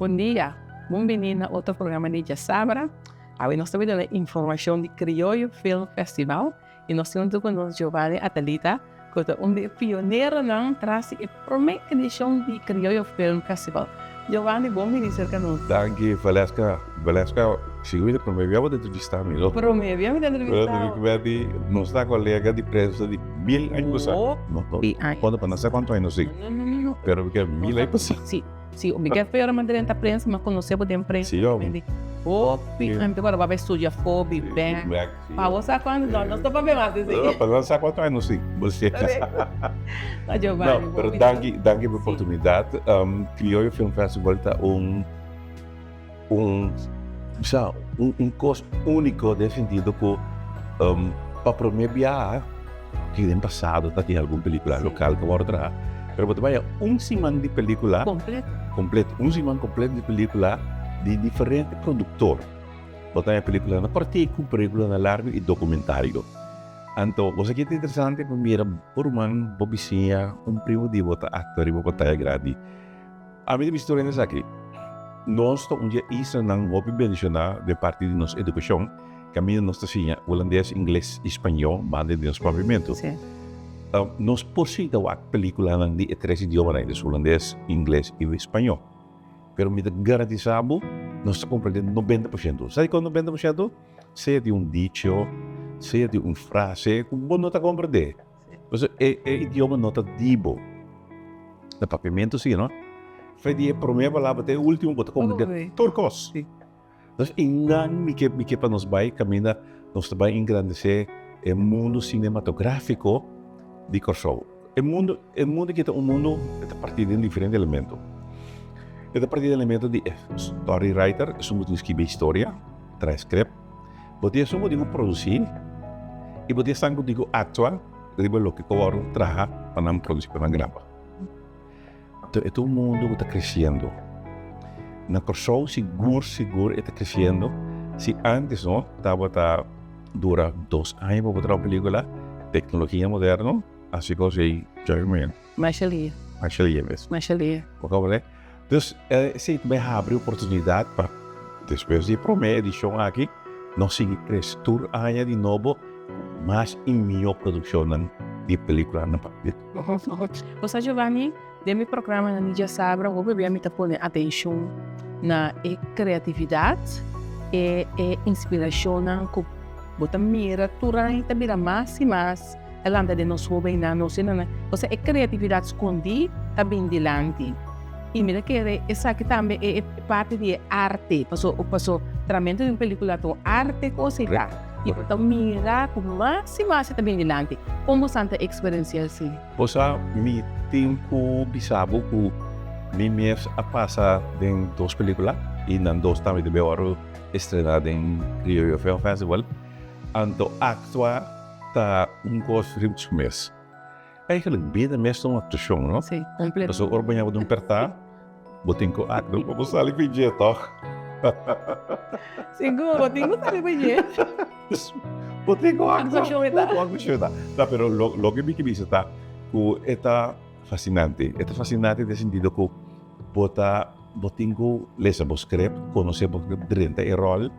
Bon dia, bon bini na otro programa di Djasabra. Awe nos ta bai duna informacion di Krioyo Film Festival y nos tin hunto cu nos Giovanni Atalita cu ta un di e pioneronan tras di e prome edicion di Krioyo Film Festival. Giovanni, bon bini cerca nos. Danki Valeska. Valeska, sigur mi ta prome bia bo ta entrevista mi, no? Prome bia mi ta entrevista bo. Nos ta colega di prensa di mil aña pasa. Hopi aña. Cuando pa no sa cuanto aña nos tin. No, no, no, no. Pero mi ke mil aña pasa. Si. Si, mi ke spera mi drenta prensa, mi a konosé bo den prensa. Si, hombre. Hopi aña, mi ta kòrda bo a bai studia afó, bi bèk. Bèk, si. Pa bo sa kuantu, no, nos ta papia mas di si. Pa nan sa kuantu aña nos tin. Bo si. No, Giovanni. No, pero danki, danki pa e oportunidat. Krioyo Film Festival ta un, un, sa, un, un kos úniko den sentido ku pa promé biaha, Ki den pasado ta tin algun pelicula local cu a worde traha, pero bo ta baya un siman di pelicula Completo. completo, un siman completo di pelicula di diferente productor. Bo ta haya peliculanan cortico, peliculanan largo y documentario. Anto bo sa ki ta interesante pa mira bo ruman, bo bisiña, un primo di bo ta actua riba pantaya grandi. Ami ta bisa tur hende esaki, nos ta un di e islanan hopi bendiciona den parti di nos educacion. Kaminda nos ta siña hulandes, ingles i spañó banda di nos papiamentu. Nos por sinta wak pelíkulanan di e tres idiomanan, dus hulandes, ingles i spañó. Pero mi ta garantisá bo, nos ta komprendé 90%. Sa dikon 90%? Sea di un dicho, sea di un frase ku bo no ta komprendé. Pasobra e idioma no ta di bo. Na papiamentu si, no? Fe di e promé palabra te e último bo ta komprendé tur kos. Nos einan mi ke mi ke pa nos bai kaminda nos ta bai engrandesé e mundu sinematográfiko di Kòrsou. E mundu e mundu aki ta un mundu e ta partí den diferente elemento. E ta partí den elemento di e story writer, esun ku tin skibi e historia, traha e script. Bo tin esun ku tin ku produsí i bo tin esnan ku tin ku aktua riba loke ku a wòrdu traha pa nan produsí, pa nan graba. Anto e ta un mundu ku ta kresiendo. Na Kòrsou sigur sigur e ta kresiendo. Si ántes no tabata dura dos aña pa bo traha un pelíkula, teknologia moderno hasi kos ei djòi men. Masha lia. Masha lia mes. Masha lia. Bo kaba lei. Dus esei ta bai habri oportunidat pa despues di e promé edishon aki nos sigui krese tur aña di nobo ku mas i mihó produkshonnan di pelíkulanan pa. Bo sa Giovanni, den mi programanan di djasabra hopi bia mi ta pone atencion na e creatividad, e e inspiracionnan cu bo ta mira tur aña ta bira mas y mas ta lanta den nos hobennan, nos hendenan. Osea e creatividad scondi ta bin dilanti y mi ta kere esaki tambe e parti di e arte, paso paso tramento di un pelicula ta un arte cosa y ta. I bo ta mira ku mas i mas e ta bin dilanti. Kon bo san ta eksperensia esei? Bo sa, mi tin ku bisa bo ku mi mes a pasa den dos pelikula i nan dos tambe ta bin wòrdu estrená den Krioyo Film Festival. Anto aktua ta un kos riba su mes. Eigenlijk bida mes ta un aktuashon, no? Sí, kompleto. Pasobra ora bo ña bo den un pèrtá, bo tin ku aktua pa bo sali ku dje, tòg? Sigur, bo tin ku sali ku dje. Bo tin ku aktua. Aktuashon e ta. Aktuashon e ta. Ta, pero loke mi ke bisa ta ku e ta fasinante. E ta fasinante den sentido ku bo ta, bo tin ku lesa bo script, konosé bo script, drenta e ròl di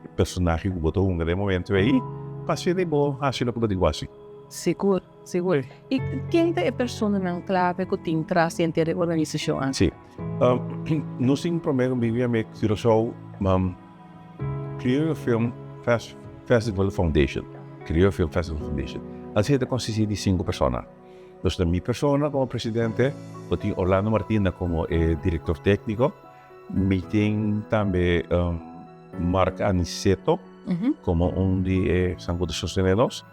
e personahe ku bo ta hunga den e momento ei, pa asina bo hasi loke bo tin ku hasi. Sigur. Sigur. I ken ta e personanan klave ku tin tras di henter e organisashon aki? Sí. Nos tin promé ku bibia me Curaçao Krioyo Film Festival Foundation. Krioyo Film Festival Foundation. Asina ta konsistí di sinku persona. Nos ta mi persona komo presidente, bo tin Orlando Martina komo e direktor tékniko, Mi tin tambe Mark Aniceto como un di e esnan cu ta sostene nos,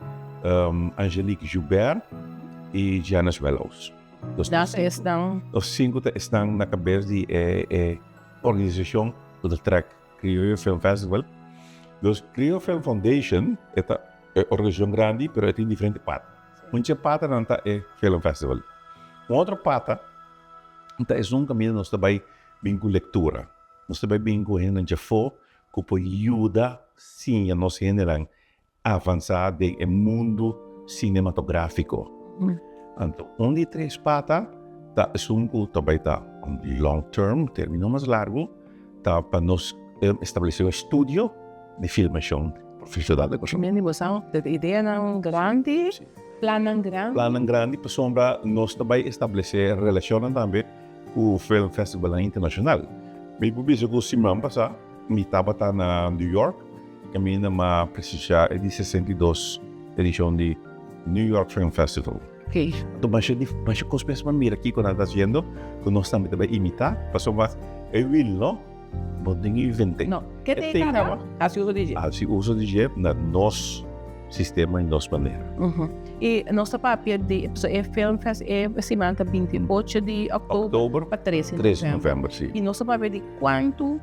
Angelique Joubert y Janice Welhouse. Nan esnan. Nos cinco ta esnan na cabes di e organisacion cu ta trek Krioyo Film Festival. Dus Krioyo Film Foundation e ta e organisacion grandi pero e tin diferente pata. Un dje patanan ta e Film Festival. Un otro pata Ta esun kaminda nos ta bai bin ku lektura. Nos ta bai bin ku hendenan djafó ku por yuda siña nos hendenan avansá den e mundu sinematográfiko. Anto un di tres pata ta esun ku ta bai ta un long term, término mas largu. Ta pa nos establesé un estudio di filmashon profeshonal na Kòrsou. Mende bo sa dat ideanan grandi, plannan grandi. Plannan grandi pasobra nos ta bai establesé relashonnan tambe ku film festivalnan internashonal. Mi por bisa ku siman pasá mi tabata na New York kaminda mi a presensiá e di 62 edishon di New York Film Festival. Anto masha di masha kos mes pa mira kiko nan ta hasiendo ku nos tambe ta bai imitá pasobra e wil no bo tin invent'é. No, ke te e kaba? Hasi uso di dje. Hasi uso di dje na nos sistema i nos manera. I nos ta papia di pasobra e film fest e siman ta 28 di òktober pa 13 novèmber. Si. I nos ta papia di kuantu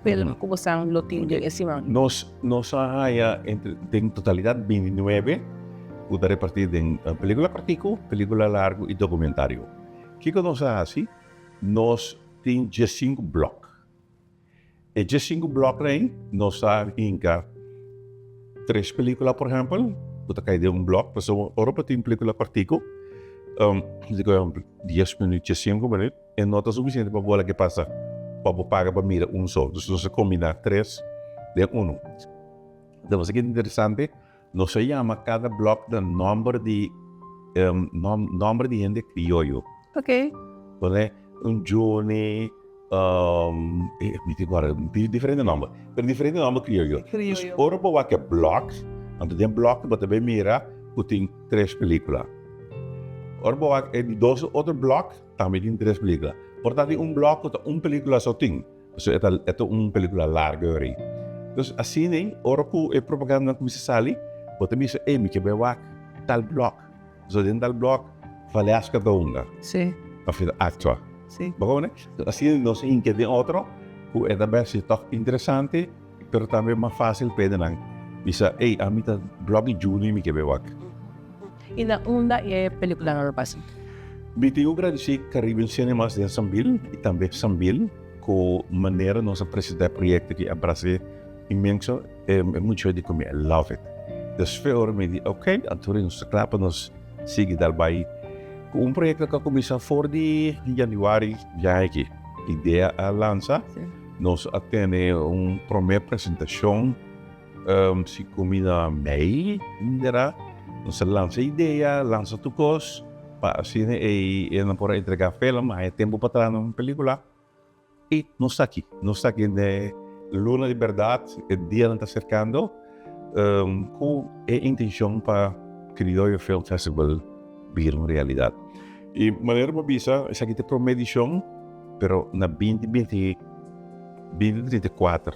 film ku bosan lo tin den e siman? Nos nos a haña entre den totalidat 29 ku ta repartí den pelíkula kòrtiku, pelíkula largu i dokumentario. Kiko nos a hasi? Nos tin 15 blòk. E 15 blòknan ei nos a hinka tres pelíkula por ehèmpel ku ta kai den un blòk pasobra ora bo tin pelíkula kòrtiku dies minüt, diesinku minüt. E no ta sufisiente pa bo laga pasa pa bo paga pa mira un so. Dus nos a kombiná tres den unu. Enton esaki ta interesante, nos a yama kada blòk na nòmber di nòmber di hende krioyo. Ok. Pone un Johnny, mi tin kòrda diferente nòmber, pero diferente nòmber krioyo. Krioyo. Dus ora bo wak e blòk, anto den blòk bo ta bay mira ku tin tres pelikula. Ora bo wak e di dos otro blòk, Tambe tin tres pelikula. Por ta tin un blòk ku ta un pelikula so tin. Pasobra e ta e ta un pelikula largu ori. Dus asina ei ora ku e propagandanan kuminsá sali, bo ta bisa, ey mi ke bai wak tal blòk. Pasobra den tal blòk Valeska ta hunga. Sí. Òf e ta aktua. Sí. Bo kono? Asina nos a hinka den otro ku e ta bèsti tòg interesante, pero tambe mas fásil pa e nan bisa, ey ami ta blòk di Juni mi ke bai wak. I na unda e pelikulanan lo pasa? Mi tin ku gradisí Caribbean Cinemas den Sambil i tambe Sambil ku manera nos a presentá e proyekto aki a bras'é inmenso. E muchacho di ku mi, I love it. Despues ora mi di ok, anto nos ta kla pa nos sigui dal bai ku un proyekto ku a kuminsá for di yanüari biaha aki. Idea a lansa, nos a tene un promé presentashon. Si ku mi na mei dera, nos a lansa idea, lansa tur kos, pa asina ei e nan por a entregá film, haña tempu pa traha un pelikula. I nos ta aki, nos ta aki den luna di bèrdat, e dianan ta serkando, ku e intenshon pa Krioyo Film Festival bira un realidat. I manera bo a bisa, esaki ta e promé edishon, pero na 2020. 2034,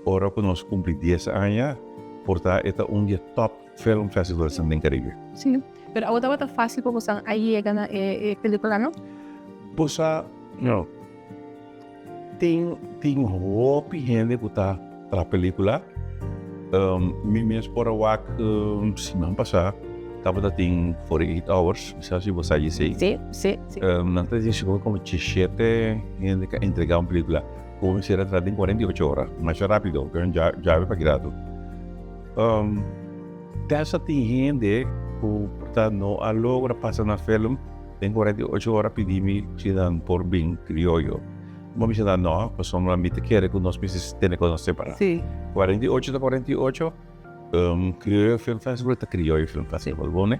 ora ku nos kumpli dies aña, por ta e ta un di e top film festivalsnan den Karibe. Sí, pero awo tabata fácil pa bosan a yega na e pelikulanan? Bo sa, no. Tin tin hopi hende ku ta traha pelikula. Mi mes por a wak siman pasá tabata tin 48 hours, mi sa si bo sa esei. Sí, sí, sí. Nan ta disi komo 17 hende ka entregá un pelikula. Ku mester a traha den 48 ora, masha rápido, pero djabe pa ki ratu. Tesa tin hende ku por ta no a logra pasa na film den 48 ora pidi mi si nan por bin krioyo. Mi a bisa nan no, pasobra mi ta kere ku nos mester tene kosnan separá. 48 ta 48, Krioyo Film Festival ta Krioyo Film Festival, bo ne?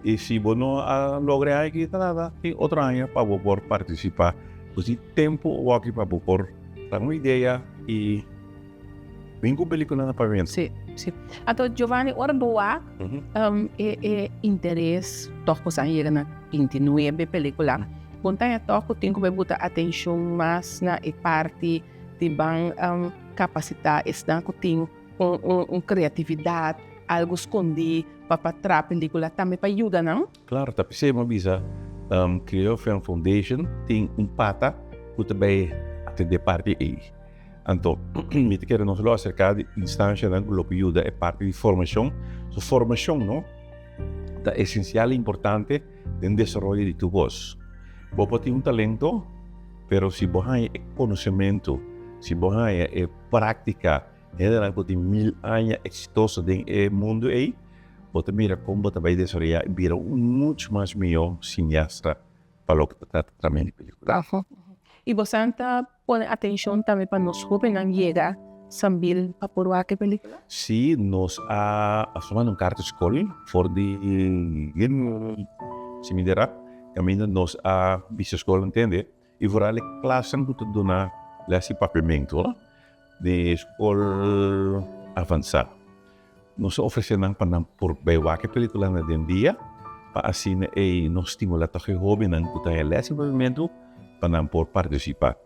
I si bo no a logra e aña aki ta nada, tin otro aña pa bo por partisipá. Bo tin tempu awor pa bo por traha un idea i bin ku pelikula na pavimento. Sí, sí. Anto Giovanni, ora bo wak e e interes tòg ku sa yega na 29 pelikula, bo ta haña tòg ku tin ku bai buta atenshon mas na e parti di ban kapasitá esnan ku tin un un un kreatividat, algu skondí pa pa traha pelikula tambe pa yuda nan? Claro, ta p'esei mi a bisa Creole Film Foundation tin un pata ku ta bai atendé parti ei. Anto mi ta kere nos lo aserká di instanshanan ku lo por yuda e parti di formashon. So formashon no ta esensial i importante den desaroyo di tur kos. Bo por tin un talento, pero si bo haña e konosementu, si bo haña e práktika, hendenan ku tin mil aña eksitoso den e mundu ei, Bo ta mira kon bo ta bai desaroyá i bira un muchu mas mihó sineasta pa loke ta trata tramé di pelikula. I bosan ta pone atenshon tambe pa nos hóbennan yega Sambil pa por wak e pelikula? Sí, nos a a manda un karta skol for di si mi dera kaminda nos a bisa skol ntende i vooral e klasnan ku ta duna les di papiamentu di skol avansá. Nos a ofresé nan pa nan por bai wak e pelikulanan den dia pa asina ei nos stimulá tòg e hóbennan ku ta haña les di papiamentu pa nan por partisipá.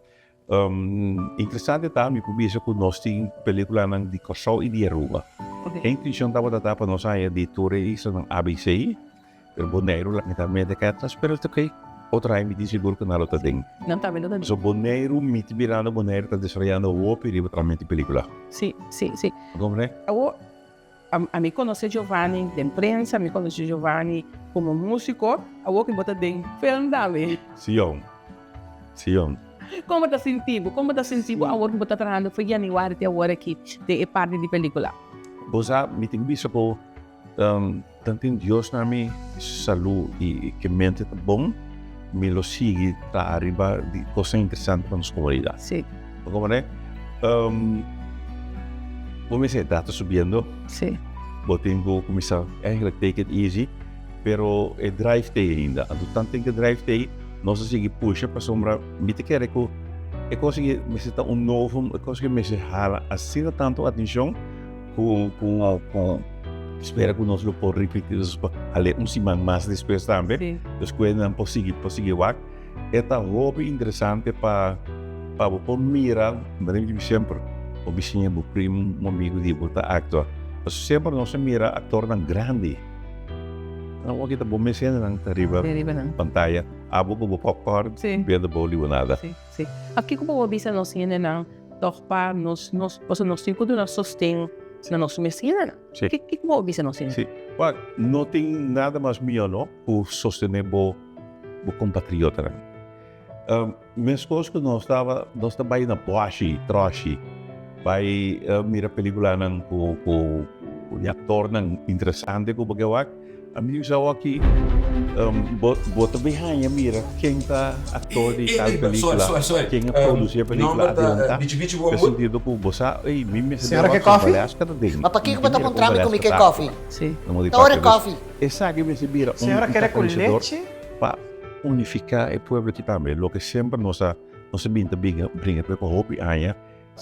Interesante ta mi por bisa ku nos tin pelikulanan di Kòrsou i di Aruba. E intenshon tabata ta pa nos haña di tur e islanan ABC, pero Boneiru lamentablemente a kai atras, pero ta oke. Otro aña mi tin sigur ku nan lo ta den. Nan tambe lo ta den. So Boneiru, mi ta mirando Boneiru ta desaroyando hopi riba tramentu di pelikula. Si, si, si. Bo komprende? Awor, Ami konosé Giovanni den prensa, mi konosé Giovanni komo músiko, awor ku bo ta den film tambe. Sion, Sion. Kon bo ta sinti bo? Kon bo ta sinti bo awor ku bo ta trahando for yanüari te awor aki den e parti di pelíkula? Bo sa, mi tin ku bisa ku tanten Dios na mi salú i ke mente ta bon, mi lo sigui traha riba di kosnan interesante pa nos komunidat. Sí. Bo komprende? Bo mester edad ta subiendo. Sí. Bo tin ku kuminsá eigenlijk take it easy, pero e drive t'ei ainda. Anto tanten ku e drive t'ei, nos a sigui pusha pasobra mi ta kere ku e kos aki mester ta un novum, e kos aki mester hala asina tantu atenshon ku ku ku spera ku nos lo por ripití nos por hal'é un siman mas despues tambe. Sí. Dus ku nan por sigui por sigui wak. E ta hopi interesante pa pa bo por mira, manera mi di semper, bo bisiña, bo primo, un amigo di bo ta actua. Pasobra semper nos a mira actornan grandi. Nan wak ta bo mes hendenan ta riba pantaya, abo ku bo popcorn bende bo limonada. Si, si. A kiko bo por bisa nos hendenan tòg pa nos nos pasobra nos tin ku duna sosten na nos mes hendenan. Si. Kiko bo por bisa nos hendenan? Si. Wak, no tin nada mas mihó no ku sostené bo. bo kompatriotanan. Meskos ku nos taba, nos ta bai na Boashi, Troshi, bai mira pelikulanan ku ku di aktornan interesante ku bo ke wak. Ami bisa awor aki bo bo ta bai haña mira ken ta aktor di tal pelikula, ken a produsi e pelikula adelantá, den sentido ku bo sa, ey mi mester Señora bai ke wak ku kofi? Valeska ta den, Ma mi pakiko ke bo ta mira kon puntra mi ku Valeska mi ke ta kofi? Na modo di Ta ora papia. Dus kofi. esaki mester bira un Señora kere ku catalisador leche? pa unifiká e pueblo aki tambe. Loke semper nos a nos a bin ta bringa bringa pa hopi aña,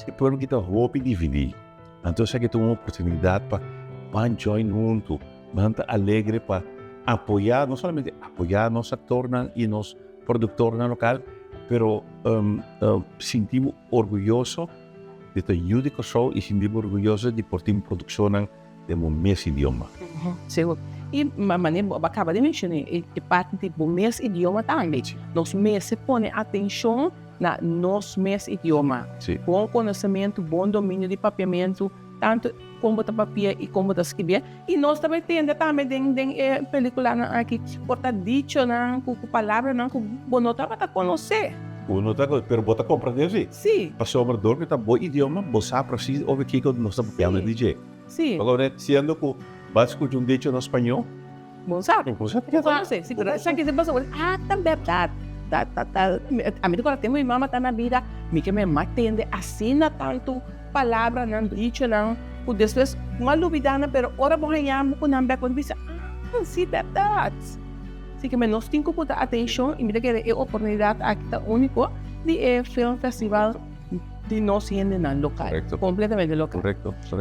e pueblo aki ta hopi dividí. Anto esaki ta un oportunidat pa ban join huntu, ban ta alegre pa apoyá, no solamente apoyá nos aktornan i nos produktornan lokal, pero sinti bo orguyoso di ta yu di Kòrsou i sinti bo orguyoso di por tin produkshonnan den bo mes idioma. Sigur. I manera bo a kaba di menshoné e parti di bo mes idioma tambe. Nos mester pone atenshon na nos mes idioma. Bon konosementu, bon dominio di papiamentu, tantu kon bo ta papia i kon bo ta skribié. I nos ta bai tende tambe den den e pelikulanan aki por ta dichonan ku palabranan ku bo no tabata konosé. Bo no ta konosé, pero bo ta komprendé si. Si. Pasobra dor ku ta bo idioma, bo sa presis over kiko nos ta papiando di dje. Si. Pasobra siendo ku bo a skucha un dicho na spañó. Bo sa. Bo sa. Bo konosé. Si, pero esaki si pasobra a ta bèrdat. Ta, ta, ta, ami ta kòrda tempu mi mama ta na bida, mi ke mi a tende asina tantu palabranan, dichonan, ku despues bo a lubidá nan, pero ora bo haña bo ku nan bèk bo ta bisa, ah, si bèrdat. Así ke nos tin ku puta atenshon i mi ta kere e oportunidat aki ta úniko di e film festival di nos hendenan lokal, kompletamente lokal.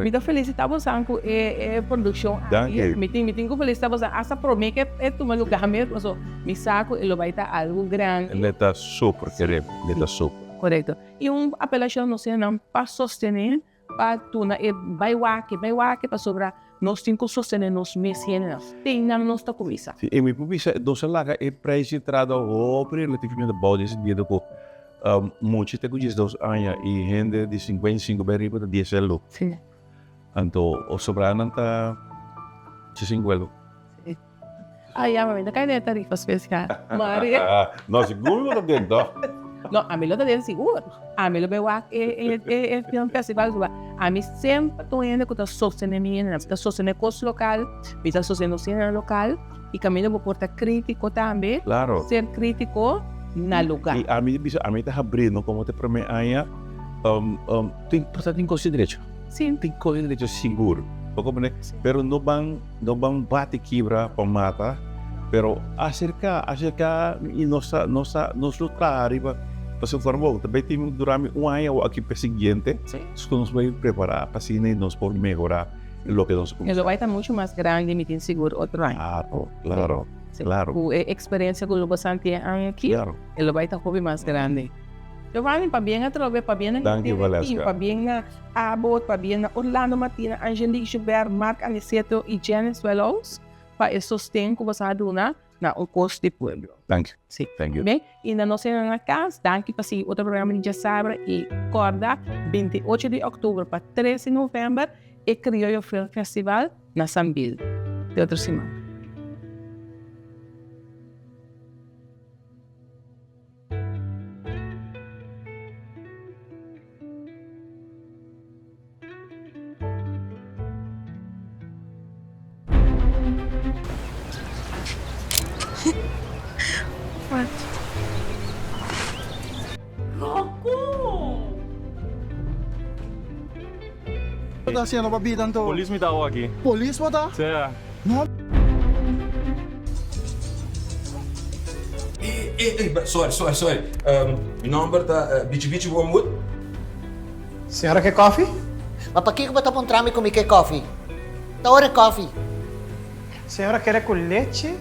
Mi ta felisitá bosan ku e produkshon aki. Mi tin mi tin ku felisitá bosan asta promé ke e tuma lugá mes pasobra mi sa ku e lo bai ta algu grandi. E ta super kere, e ta super. Korekto. I un apelashon nos hendenan pa sostené Pa duna e bai wak, bai wak pasobra nos tin ku sostené nos mes hendenan. Tin nan nos ta kuminsá. Sí, i mi por bisa nos a laga e prijs di entrada hopi relativamente abou den sentido ku mucha ta ku diesdos aña i hende di 55 bai riba ta dies elo. Sí. Anto o sobranan ta diesinku elo. Sí. Ai ya, mami ta kai den e tarifa spesial. Maria. No, sigur lo ta den toch? No, ami lo ta den sigur. Ami lo bai wak e e film festival suba. Ami semper ta un hende ku ta sostené mi hendenan. Mi ta sostené kos lokal, mi ta sostené nos hendenan lokal. I kaminda bo por ta krítiko tambe. Klaro. Ser krítiko. na lugá. I ami ta bisa, ami ta habrí no komo ta e promé aña, tin por ta tin kos di derecho. Sí. Tin kos di derecho sigur. Bo komprendé? Sí. Pero no ban, no ban bati kibra pa mata, pero aserká, aserká i nos ta, nos ta, nos lo traha riba pasobra forma bo ta bai tin dura mi un aña awor aki pa e siguiente, Sí. ku nos bai prepará pa asina nos por mehorá loke nos a E lo bai ta muchu mas grandi mi tin sigur otro aña. Claro, claro. Sí. Claro. Ku e eksperensia ku lo bo santi e aña aki, Claro. e lo bai ta hopi mas grandi. Giovanni, pabien atrobe, pabien na Danki, henter e team, Valeska. pabien na abo, pabien na Orlando Martina, Angelique Joubert, Mark Aniceto i Janice Welhouse pa e sosten ku boso a duna na un kos di pueblo. Danki. Sí. Thank you. Bien, i na nos hende na kas, danki pa sigui otro programa di Djasabra i kòrda 28 di òktober pa 3 di novèmber e Krioyo Film Festival na Sambil. Te otro siman. Bo ta haciendo pa bida anto? Polis mi ta awo aki. Polis bo ta? Sea. No. Ey, ey, ey, sorry, sorry, sorry. Mi nomber ta Bichi Bichi Wormwood. Señora ke kofi? Ma pakiko bo ta puntra mi ku mi ke kofi? Ta ora e kofi. Señora kere ku lechi?